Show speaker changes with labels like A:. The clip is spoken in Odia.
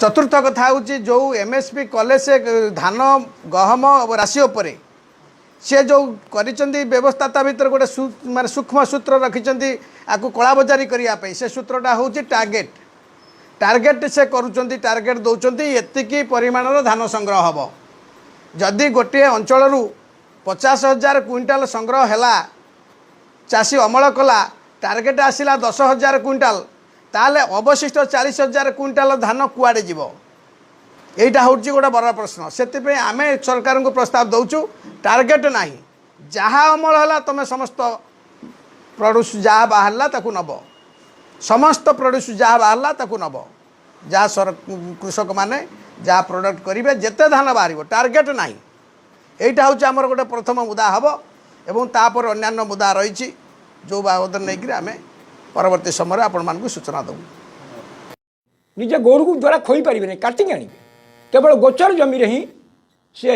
A: ଚତୁର୍ଥ କଥା ହେଉଛି, ଯେଉଁ ଏମ୍ଏସ୍ପି କଲେ, ସେ ଧାନ, ଗହମ ରାଶି ଉପରେ ସେ ଯେଉଁ କରିଛନ୍ତି ବ୍ୟବସ୍ଥା, ତା ଭିତରେ ଗୋଟେ ମାନେ ସୂକ୍ଷ୍ମ ସୂତ୍ର ରଖିଛନ୍ତି ଆକୁ କଳାବଜାରୀ କରିବା ପାଇଁ। ସେ ସୂତ୍ରଟା ହେଉଛି ଟାର୍ଗେଟ୍। ଟାର୍ଗେଟ୍ ସେ କରୁଛନ୍ତି, ଟାର୍ଗେଟ୍ ଦେଉଛନ୍ତି, ଏତିକି ପରିମାଣର ଧାନ ସଂଗ୍ରହ ହେବ। ଯଦି ଗୋଟିଏ ଅଞ୍ଚଳରୁ 50,000 କୁଇଣ୍ଟାଲ ସଂଗ୍ରହ ହେଲା, ଚାଷୀ ଅମଳ କଲା, ଟାର୍ଗେଟ୍ ଆସିଲା 10,000 କୁଇଣ୍ଟାଲ, ତାହେଲେ ଅବଶିଷ୍ଟ 40,000 କୁଇଣ୍ଟାଲ ଧାନ କୁଆଡ଼େ ଯିବ? ଏଇଟା ହେଉଛି ଗୋଟେ ବଡ଼ ପ୍ରଶ୍ନ। ସେଥିପାଇଁ ଆମେ ସରକାରଙ୍କୁ ପ୍ରସ୍ତାବ ଦେଉଛୁ, ଟାର୍ଗେଟ୍ ନାହିଁ, ଯାହା ଅମଳ ହେଲା ତୁମେ ସମସ୍ତ ପ୍ରଡ୍ୟୁସ୍ ଯାହା ବାହାରିଲା ତାକୁ ନେବ। ସମସ୍ତ ପ୍ରଡ୍ୟୁସ୍ ଯାହା ବାହାରିଲା ତାକୁ ନେବ। ଯାହା କୃଷକମାନେ ଯାହା ପ୍ରଡକ୍ଟ କରିବେ, ଯେତେ ଧାନ ବାହାରିବ, ଟାର୍ଗେଟ୍ ନାହିଁ। ଏଇଟା ହେଉଛି ଆମର ଗୋଟେ ପ୍ରଥମ ମୁଦା ହେବ ଏବଂ ତାପରେ ଅନ୍ୟାନ୍ୟ ମୁଦା ରହିଛି, ଯେଉଁ ବାବଦରେ ନେଇକରି ଆମେ ପରବର୍ତ୍ତୀ ସମୟରେ ଆପଣମାନଙ୍କୁ ସୂଚନା ଦେବୁ।
B: ନିଜେ ଗୋରୁକୁ ଦ୍ୱାରା ଖୋଇ ପାରିବେ ନାହିଁ, କାଟିକି ଆଣିବେ। କେବଳ ଗୋଚର ଜମିରେ ହିଁ ସେ